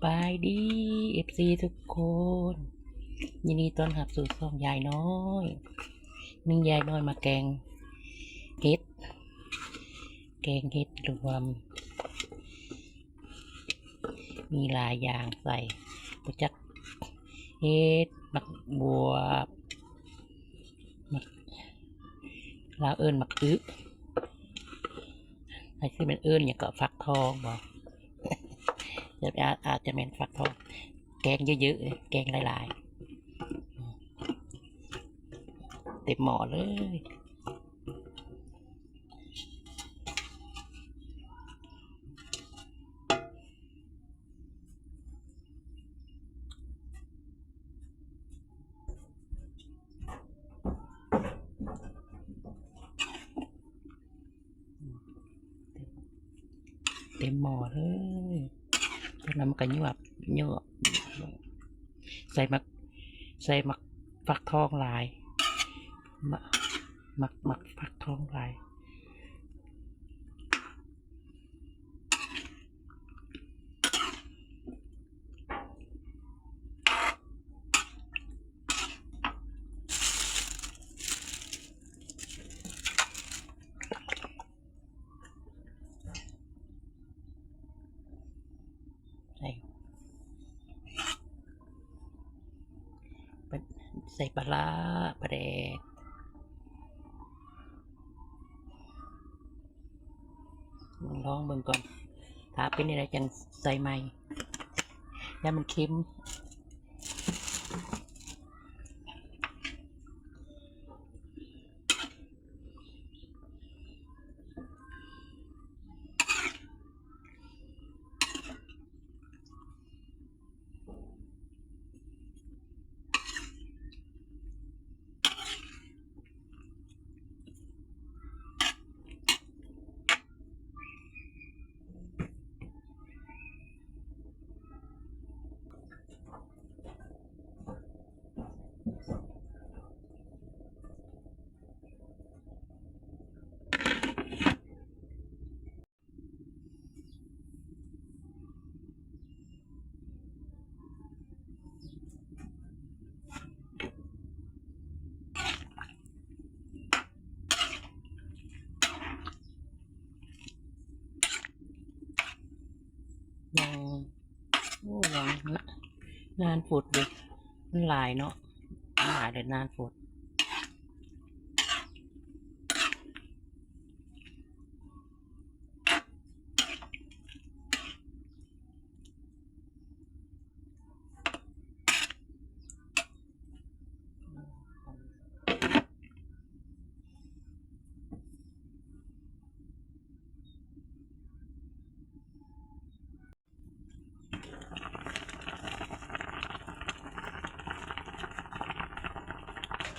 ບາຍດີ ເອັຟຊີ ທຸກຄົນ ຍິນດີຕ້ອນຮັບສູ່ຊ່ອງຍາຍນ້ອຍ. ມີຍາຍນ້ອຍມາແກງເຫັດ ແກງເຫັດລວມ ມີຫຼາຍຢ່າງໃສ່ ບໍ່ຈັກເຫັດ ໝາກບວບ ໝາກ ລາວເອີ້ນໝາກອຶ ໃຜຊິແມ່ນເອີ້ນຫຍັງເກາະ ຟັກທອງບໍ? ອາດ ອາດຈະແມ່ນຟັກທອງ. ແກງເຍີະໆ ແກງຫຼາຍໆ ເຕັມໝໍ້ເລີຍ. ເຕັມໝໍ້ເລີຍ. ຈາກນັ້ນມັນກະຍວບ ຍວບ ໃສ່ໝາກ ໃສ່ໝາກຟັກທອງຫຼາຍ ໝາກ ໝາກ ໝາກຟັກທອງຫຼາຍ. ໃສ່ ໃສ່ປາຮ້າ ປາແດກ ລອງເບິ່ງກ່ອນ ຖ້າເປັນແນວໃດຈັ່ງໃສ່ໃໝ່ ຢ້ານມັນເຄັມ. ຍັງ ໂອ້ ຍັງນານໂພດເດ ມັນຫຼາຍເນາະ ມັນຫຼາຍເລີຍ ນານໂພດ. ເ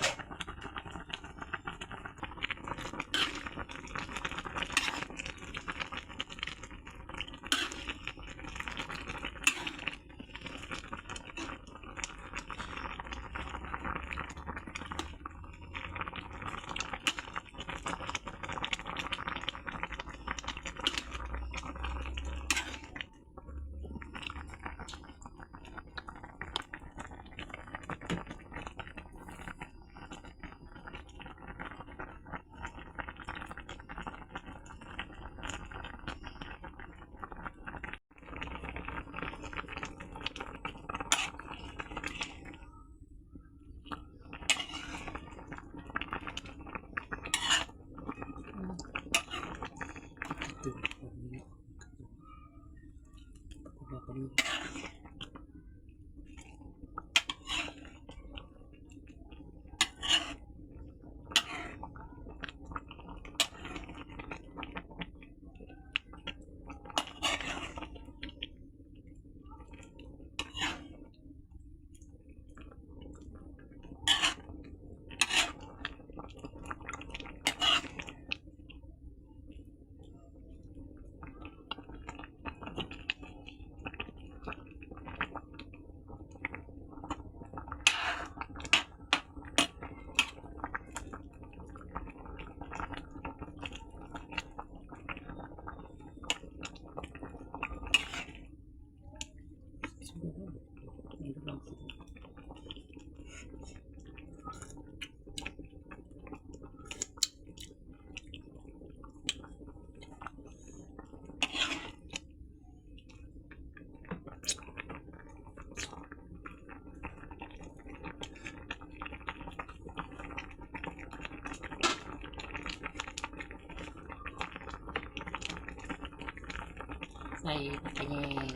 ໃສ່ຜັກຂະແຍງ.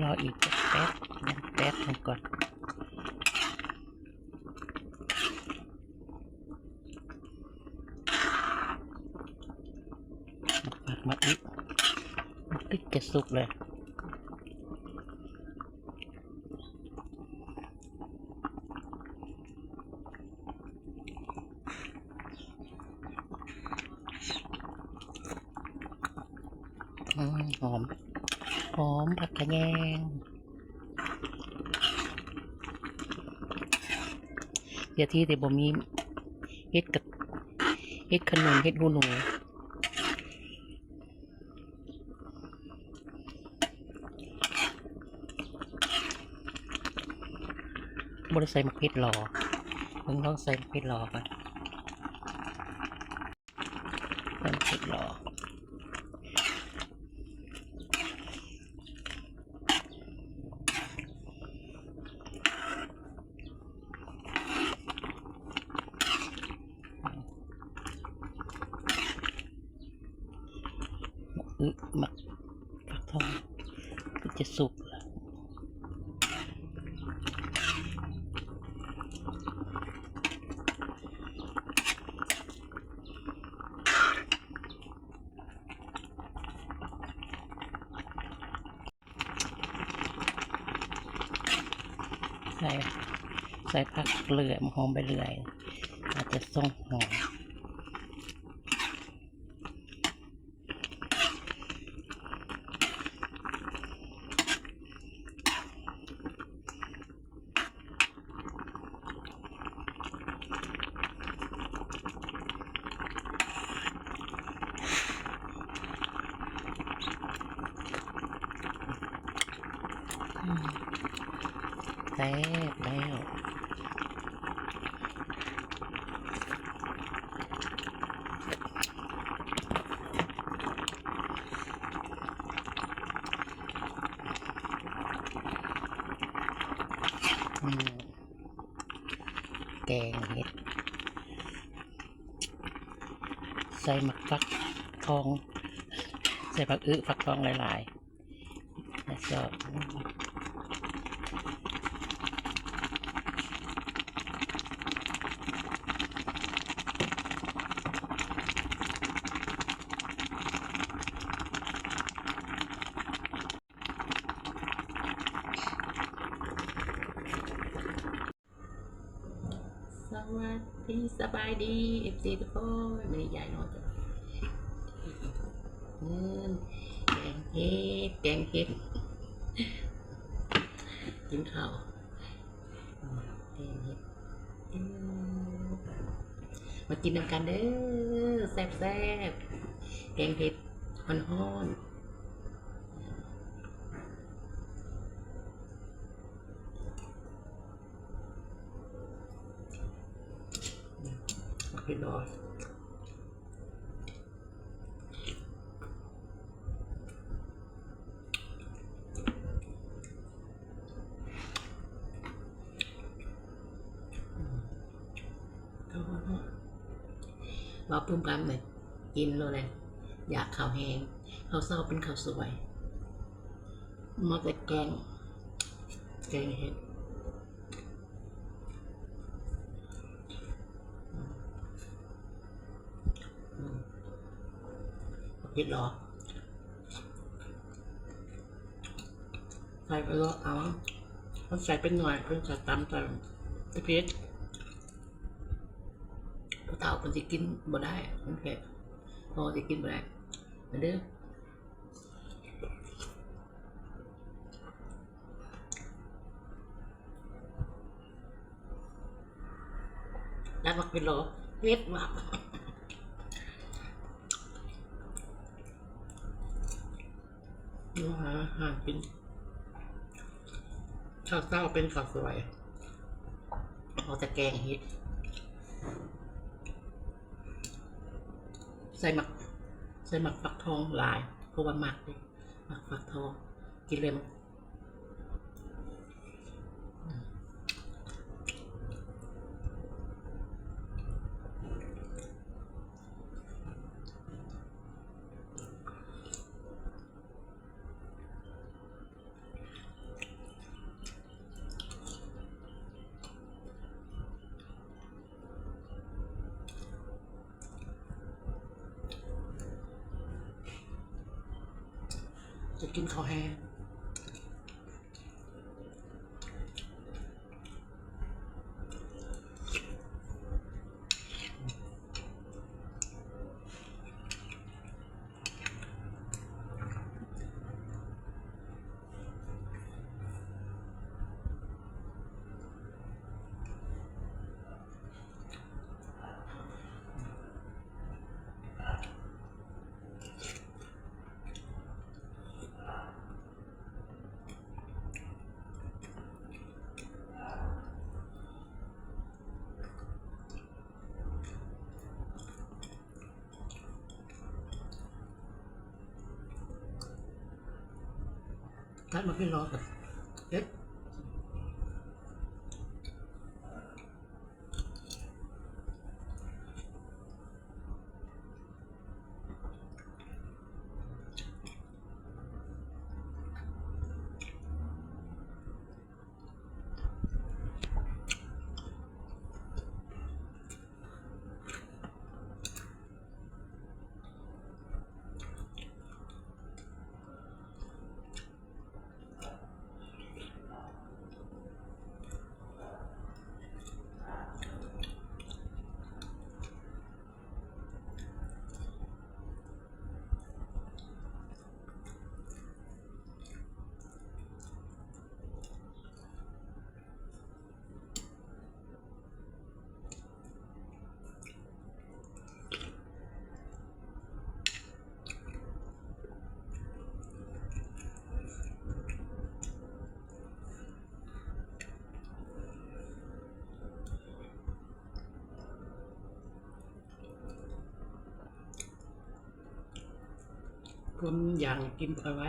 ລໍອີກຈັກແປັບ ຍັງແປັບໜຶ່ງກ່ອນ. ມາປັກມາອີກ ມັນຕິດຈະສຸກແລ້ວ. ອືມ ຫອມ ຫອມຜັກຂະແຍງ. ເສຍທີແຕ່ບໍ່ມີເຫັດກະ ເຫັດຂະໜູນ ເຫັດຫູໜູ. ບໍ່ໄດ້ໃສ່ໝາກເຜັດຫຼໍ່ ເບິ່ງ ລອງໃສ່ໝາກເຜັດຫຼໍ່ກ່ອນ ໃສ່ໝາກເຜັດຫຼໍ່. ອື ໝາກ ໝາກຟັກທອງ ຄືຈະສຸກລະ. ໃສ່ ໃສ່ຜັກເລື່ອຍ ຫອມໃບເລື່ອຍ ອາດຈະສົ່ງຫອມ. ອືມ ແຊບແລ້ວ. ອືມ ແກງເຫັດ ໃສ່ໝາກຟັກທອງ ໃສ່ຜັກອຶ ຟັກທອງຫຼາຍໆ ແລ້ວກໍ ສະຫວັດດີ ສະບາຍດີ ເອັຟຊີ ທຸກຄົນ ມື້ນີ້ຍາຍນ້ອຍຈະ ອືມ ແກງເຫັດ ແກງເຫັດ ກິນເຂົ້າ ອືມ ແກງເຫັດ ອືມ ມາກິນນຳກັນເດີ້ ແຊບໆ ແກງເຫັດຮ້ອນໆ. ເຜັດຫຼໍ່ ເວົ້າປຶ້ມປຳເລີຍ ກິນໂລດແຫຼະ ຢາກເຂົ້າແຮງ ເຂົ້າເຊົ້າເປັນເຂົ້າສວຍ ມາແຕ່ແກງ ແກງເຫັດ ອືມ ເຜັດຫຼໍ່ ໃສ່ໄປໂລດ ເອົາ ເຮົາໃສ່ເປັນໜ່ວຍ ເພິ່ນໃສ່ຕຳໃສ່ເຜັດ ຜູ້ເຖົ້າເພິ່ນຊິກິນບໍ່ໄດ້ ມັນເຜັດ ພໍ່ຊິກິນບໍ່ໄດ້ ມາເດີ້. ຈັດໝາກເປັດໂລ ເຜັດມາກ. ຢູ່ຫາອາຫານກິນເຊົ້າໆ ເປັນເຂົ້າສວຍ ເອົາແຕ່ແກງເຫັດ ໃສ່ໝາກ ໃສ່ໝາກຟັກທອງຫຼາຍ ເພາະວ່າມັກເດ້ ໝາກຟັກທອງ ກິນແລ້ວມັນ ຈະກິນເຂົ້າແຮງ. ກັດມາເປັນຫຼອດ ເຮັດ. ຄວາມຢາກກິນຂ້ອຍໄວ້.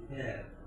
ແຊບ.